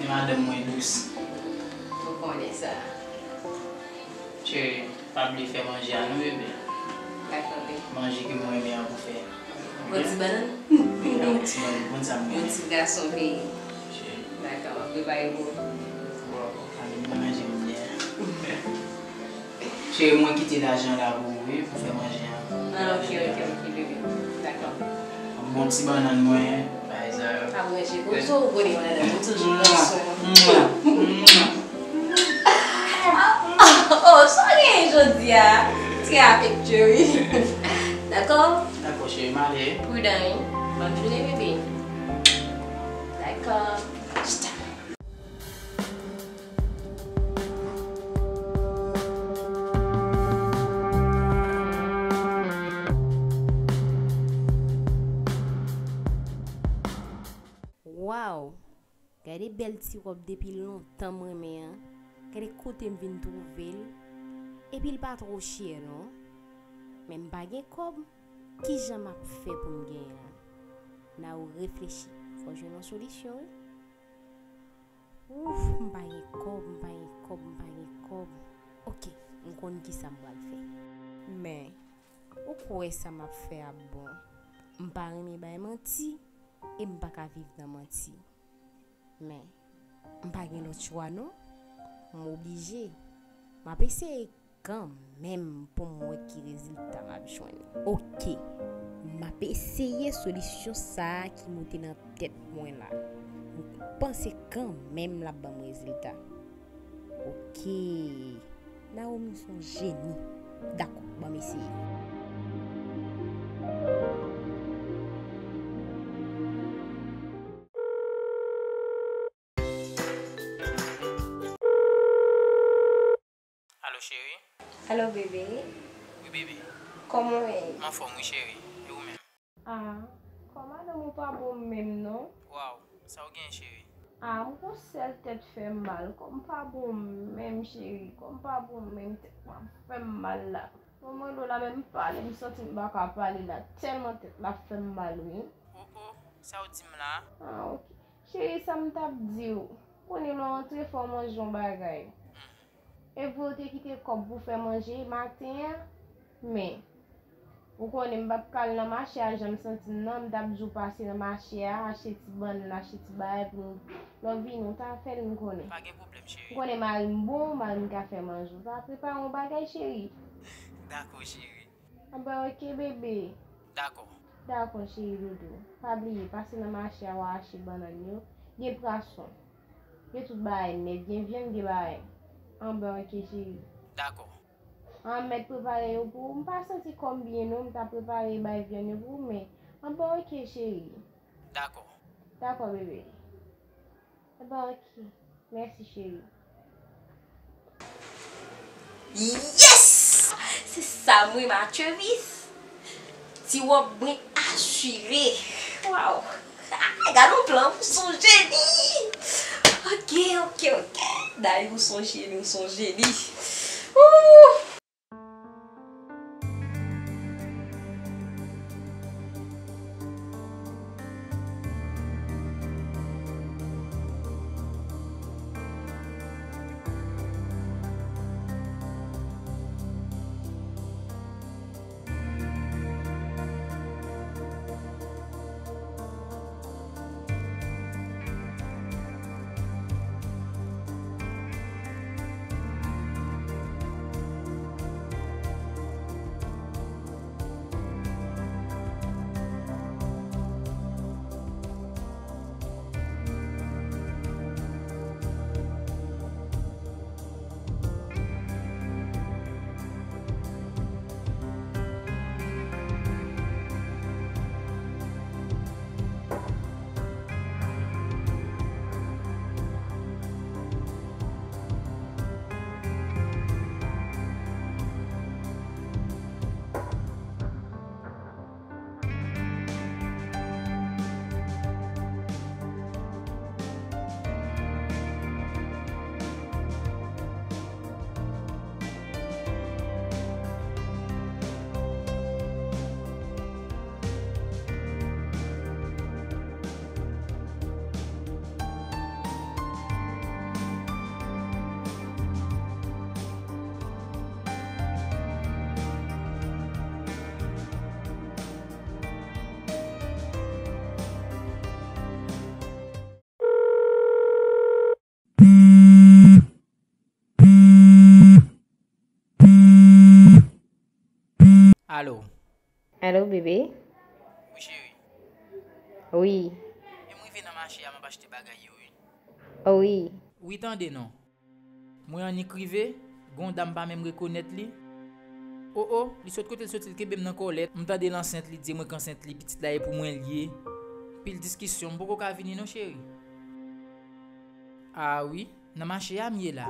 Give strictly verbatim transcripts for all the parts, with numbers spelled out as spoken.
Madanm mwen dous. Ou konnen sa. Cheri, pa bliye fè manje a non, bebe. Dakò, bebe. Manje ke mwen renmen an pou fè. Bon ti bannann? Yon ti bannann, bon sa m renmen. Yon ti gason peyi. Cheri. Dakò, m ap prepare pou ou. Bon, ale m nan manje m byen. Cheri, mwen kite lajan la pou ou, wi, pou fè manje an. Ah, ok, ok, ok, bebe. Dakò. Yon bon ti bannann mwen, bay sa yo. Ap ranje pou ou, ou konnen madanm, ou toujou pran swen. Mwa, mwa, mwa. Oh, sa w genyen jodi a? Trè afektye, wi. Dakò? Dakò, cheri, m ale. Pridan, wi. Bòn jounen, bebe. Dakò. Waw! Gade bèl ti wòb depi lontan m renmen an. Gade kote m vin twouve l. Epi l pa twò chè non. Men m pa gen kòb. Kijan m ap fè pou m genyen l? Nao reflechi. Fò jwenn yon solisyon wi. Ouf, m pa gen kòb, m pa gen kòb, m pa gen kòb. Oke, m konn kisa m pral fè. Men, ou kwè sa m ap fè ap bon? M pa renmen bay manti, e m pa ka viv nan manti. Men, m pa gen lòt chwa non. M oblije. M ap eseye kanmenm pou m wè ki rezilta m ap jwenn. Oke, m ap eseye solisyon sa a ki moute nan tèt mwen la. M panse kanmenm l ap ban m rezilta. Oke, Naomi se yon jeni. Dakò, ban m eseye. Alo, cheri. Alo, bebe. Wi, bebe. Kòman w ye? M anfòm, wi, cheri. E ou menm? Ah, kò madanm ou pa bon menm, non. Waw, sa w gen, cheri? Ah, m gon sèl tèt fè m mal. Kò m pa bon menm, cheri. Kò m pa bon menm. Tèt la fè m mal la. Mwen, mwen, la, menm pale, m santi m pa ka pale la. Tèlman tèt la fè m mal, wi. Oh, oh, sa w di m la? Ah, ok. Cheri, sa m t ap di w, konnen lè w antre fò w manje yon bagay. Epi w te kite kòb pou fè manje maten an, men, ou konnen m p ap ka al nan mache a, jan m santi m nan, m t ap di w pase nan mache a, achte ti bannann, achte ti bagay pou nou, lè w vini, w ta fè l, m konnen. Pa gen pwoblèm, cheri. Ou konnen mari m bon, mari m ka fè manje. W ta prepare yon bagay, cheri. Dakò, cheri. Anben, ok, bebe. Dakò. Dakò, cheri doudou. Pa bliye, pase nan mache a, w a achte bannann yo. Gen pwason. Gen tout bagay nèt. Gen vyann, gen bagay. Anben, ok, cheri. Dakò. An, mèt prepare yo pou ou. M pa santi kò m byen, non. M ta prepare bay vyann yo pou ou, men anben, ok, cheri. Dakò. Dakò, bebe. Enben, ok. Mèsi, cheri. Yes! Se sa m renmen ak Travis. Ti wòb mwen asire. Waw! Ah, gade yon plan, ou sonje li! Ok, ok, ok. Dayou, ou sonje li, ou sonje li. Ooh! Alo. Alo, bebe? Wi, cheri. Wi. E m rive nan mache a, m ap achte bagay yo, wi. Wi. Wi, tande non. Mwen annik rive, gen yon dam m pa menm rekonèt li. O, o, li sot kote l soti, l kenbe m nan kòlèt. M tande l ansent, li di mwen k ansent li, pitit la e pou mwen l ye. Pil diskisyon, m poko ka vini non, cheri. A wi, nan mache a m ye la.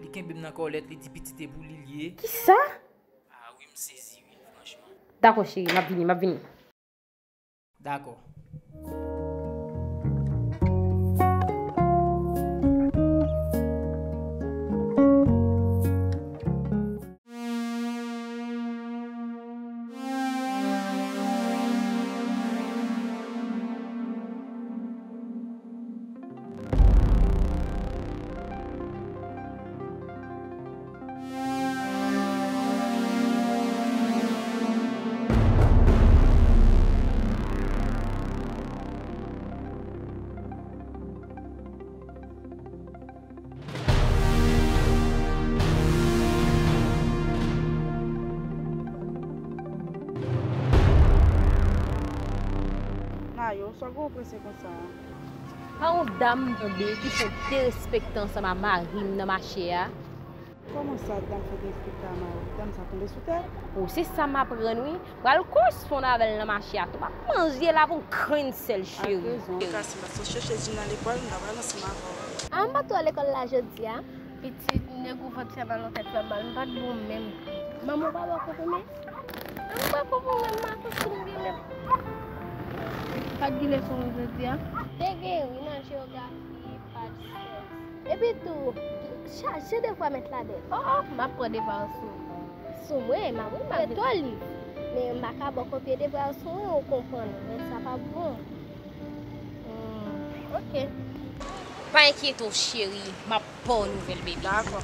Li kenbe m nan kòlèt, li di pitit e pou li l ye. Kisa? A wi, m sezi wi, franchman. Dakò, cheri, m ap vini, m ap vini. Dakò. Nayo, sa w gen w prese konsa a? Pa yon dam m tonbe ki fè derespektan ansanm a mari m nan mache a. Kòman sa, dam fè derespektan a mari w? Dam sa tonbe sou tèt? O, se sa m aprann wi. Pral koresponn avè l nan mache a tou. M ap manje l avè yon grenn sèl, cheri. Ak rezon. Kase, m pa sot chèche Djina lekòl, m ta pral ansanm avè w. A, m pa tou al lekòl la jodi a. Pitit, nèg ou vant fè mal, yon tèt fè mal, m pa t bon menm. Manman w pa ba w konprime? Manman w pa konprime, m pa konprime menm. Pa t gen leson jodi a? Te gen wi, nan jewografi, pa t sèks. Epi tou, chaje devwa mèt la dèyè. O, o, m ap pran devwa yo sou, sou mwen, m ap prete w liv. Men m pa ka ba w kopye devwa yo sou mwen, ou konprann, men sa p ap bon. Hmm, ok. Pa enkyete w, cheri, m ap ba w nouvèl, baby. Dakò.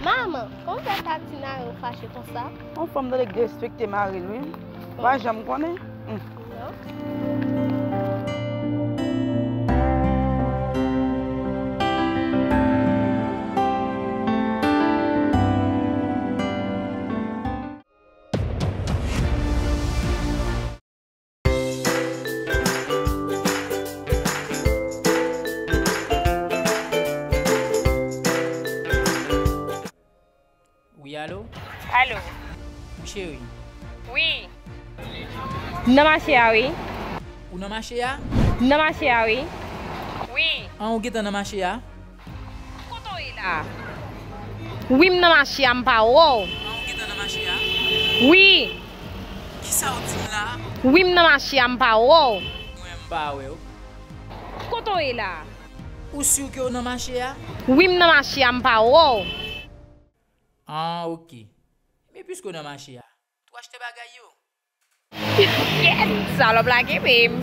Manman, kòman fè Tatina yo fache konsa? Yon fanm tande k derespekte mari l, wi. Ou pa janm konnen. Hmm. Wi, alo? Alo. Wi, cheri. Wi. M nan mache a, wi. Ou nan mache a? M nan mache a, wi. Wi. An, ou gentan nan mache a? Kote w ye la? Wi, m nan mache a, m pa wè w. An, ou gentan nan mache a? Wi. Kisa w di m la? Wi, m nan mache a, m pa wè w. Mwen, m pa wè w. Kote w ye la? Ou si ke w nan mache a? Wi, m nan mache a, m pa wè w. Ah, ok. Men piske w nan mache a, tou achte bagay yo. Kèt, salòp la kenbe m.